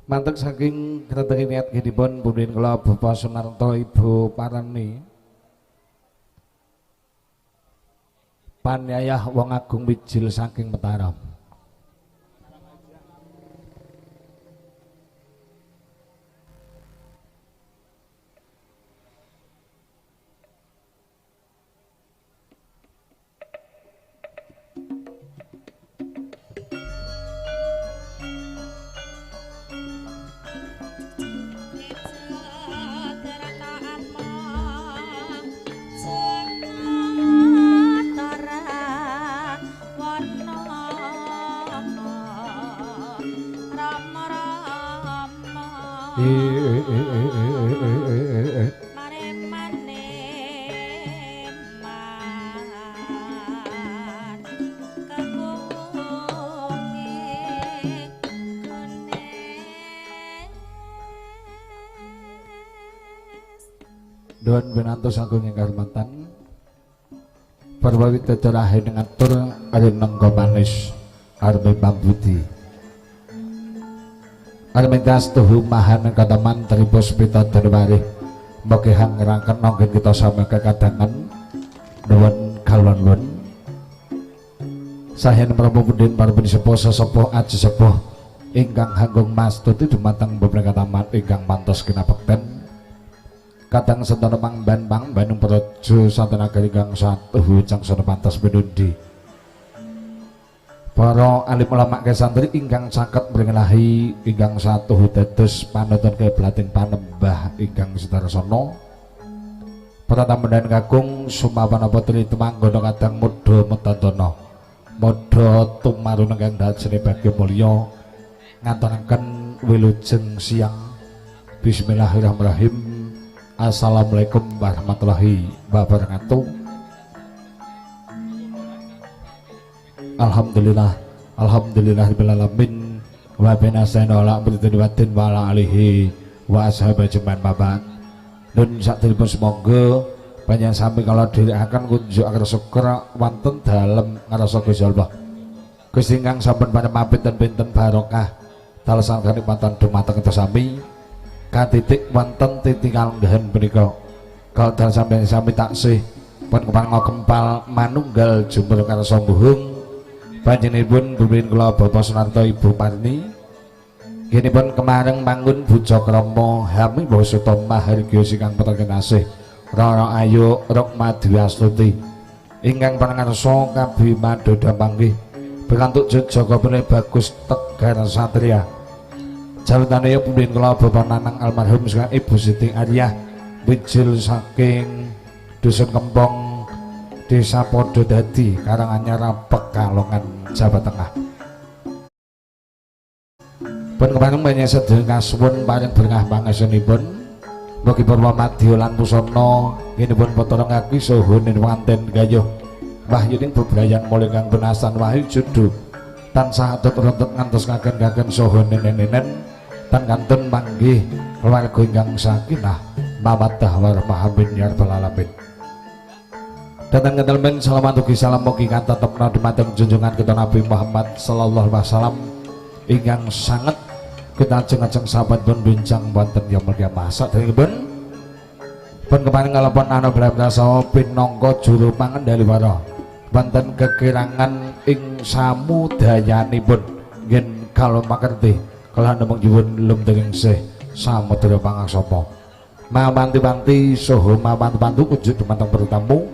Mantek saking kretenge niat nggihipun punden kula Bapak Sunarto Ibu Parani Panyayah Wong Agung Wijil saking Mataram. Nuwun winantos agung ingkang karumantan parwawita cerahe ngatur arinengga manis arme pambudi armentas tuhu mahan kataman tripuspita danwarih mugi hangrangken nanggen kita sami kekadangan nuwun kalon nuwun sahen prabu punden para sepuh sesepuh aji sepuh ingkang hanggung mastuti dumateng bebreng kataman ingkang mantos kinapekten kadang sentana pangban pangbanung praja santenagari ingkang satuhu cangsana pantes pinundi para alim ulama santri ingkang saged mringlahi ingkang satuhu dados panutan keblating panembah ingkang sedarasana pratamendan kakung sumapana putri tumanggana kadang mudha medandana mudha tumarun ingkang dajene bagya mulya ngaturaken wilujeng siang. Bismillahirrahmanirrahim. Assalamualaikum warahmatullahi wabarakatuh. Alhamdulillah, alhamdulillahirabbil alamin wa binasana ala amri watin wa ala alihi wa ashabi ajmain babat. Nun sakderipun semoga panjenengan sami kala dherekaken kunjuk atur syukur wonten dalem ngarsa Gusti Allah. Gusti ingkang sampun panemapit pinten barokah dalesan kanikmatan dumateng kita sami. Katitik wonten titik kalenggahan punika kala sampeyan sami taksih pun kepareng kempal manunggal jumber karsa mbuhung panjenenganipun punden kula Bapak Sunarto Ibu Parni nggihipun kemareng mangun Bujakrama Hami Basuta Mahargya ingkang putra kinasih Rara Ayu Rukmadwi Astuti ingkang pangarsa kabimadhodha panggih pikantuk jejaga bagus Tegar Satria. Jalutane punden kula Bapak Nanang almarhum saking Ibu Siti Aryah Wijil saking Dusun Kempong Desa Pododadi Karanganyar Pekalongan Jawa Tengah. Pun kepareng banyak sedaya kasuwun paring berkah pangestunipun mugi purwa madya lan pusana nggihipun petara ngaki saha nirwanten gayuh wahyuning bebrayan mulya kang penasan wahyu judu tansah atut-runtut ngantos kagen-kagen saha nenen-nenen tan kantun manggih keluarga ingkang sakinah mawaddah warahmah amin ya rabbal alamin. Datang kentelmen salam ugi salam mugi katetepna dumateng junjungan kita Nabi Muhammad sallallahu alaihi wasallam ingkang sanget kita ajeng-ajeng sahabat pun bincang wonten yaumul kiamah. Saderengipun pun kepareng kalepon ana brasa pinangka juru pangendali wara wonten kekirangan ing samudayanipun ngen kalau makerti kala nemung nyuwun lumteng sih samudra pangaksama mawanti-wanti saha mawantu-wantu kunjuk dumateng pertamu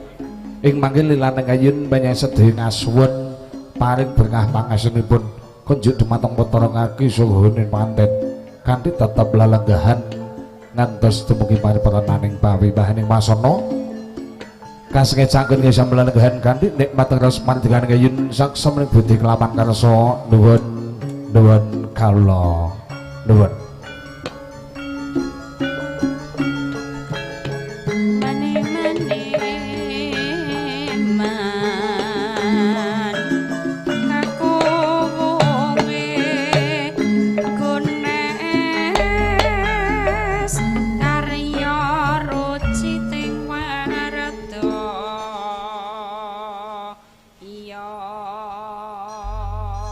ing mangke lilaneng kayun banyak sedaya ngasuwun paring berkah pangestunipun kunjuk dumateng putra ngaki saha panganten kanthi tetep lelenggahan ngantos dumugi paripurnaning pawiwahaning wasana kasengecangkeun nggih lelenggahan kanthi nikmat terus mardikan kayun saksa mening budi kelawan karsa nuwun nuwun kawula nuwun.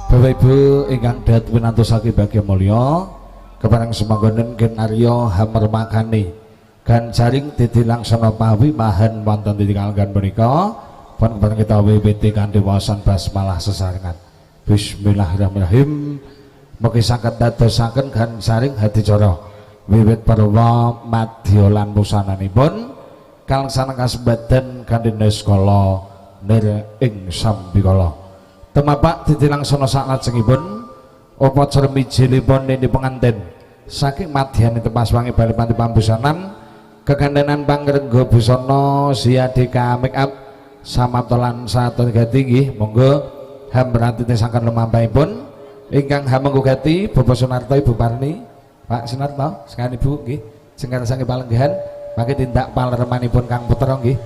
Bapak Ibu ingkang dat winantosake bagya mulya Kepareng semanggonen Genaryo hamermakani ganjaring didi langsana pawimahan wonten titik kalenggan punika pun kepareng kita wiwiti kanthi waosan basmalah sesarengan. Bismillahirrahmanirrahim. Mugi saged dadosaken ganjaring hadicara wiwit parwa madya lan wusananipun kalengsanan kasembadan kanthi niskala nir ing sambikala. Tumapak didi langsana saklajengipun upacara mijilipun nini pengantin saking madyane tepas wangi bali panti pambusanan kekandenan pangrengga busana siadika make up samapta lan satun gati nggih monggo hamratine sangkan lumampahipun ingkang hamengku gati Bapak Sunarto Ibu Parni Pak Sunarto sekalian Ibu nggih jengkar saking palenggahan mangke tindak paleremanipun Kang Putra nggih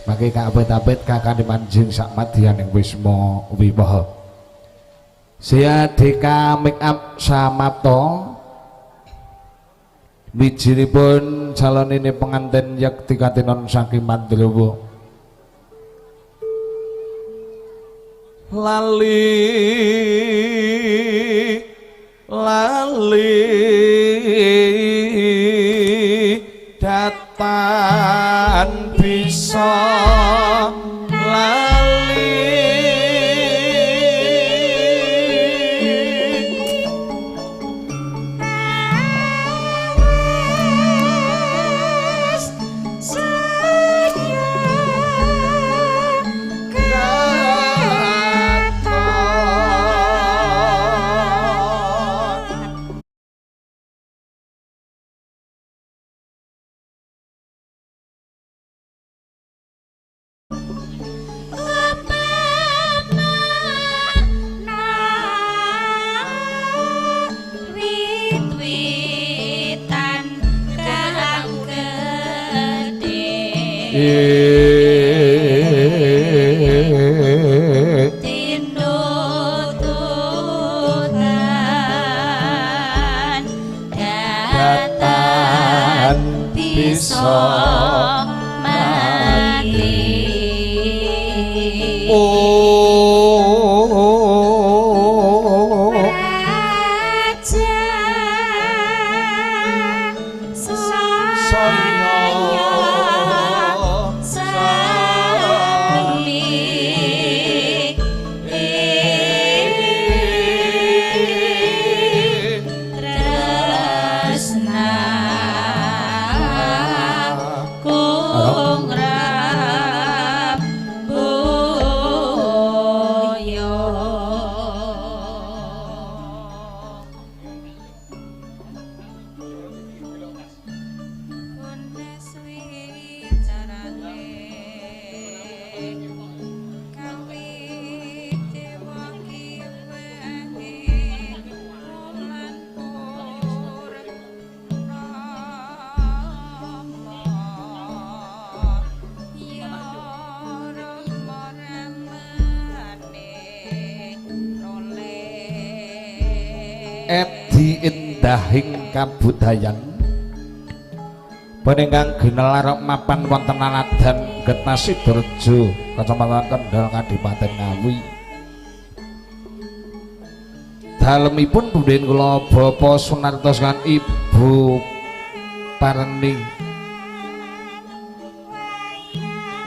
mangke kaapit-apit kakane manjing sak madyaning wisma wiwaha. Siadika make up samapta wijilipun calonine pengantin yekti katinon saking Mandrowo. Lali lali datan bisa lali Wit-witan kang gedhe tinututan datan bisa mati. Oh Raja saya sami tresna kung boyo. Edi indahing kabudayan peningkang ginelar mapan wonten Laladan Getas Sidoarjo Kecamatan Kendal Kadipaten Ngawi. Dalemipun punden kula Bapak Sunarto lan Ibu Parni.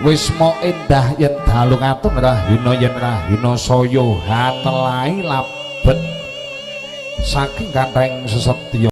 Wisma endah yen dalu katun rahina yen rahina saya hanelai labet saking kathahing sesetya.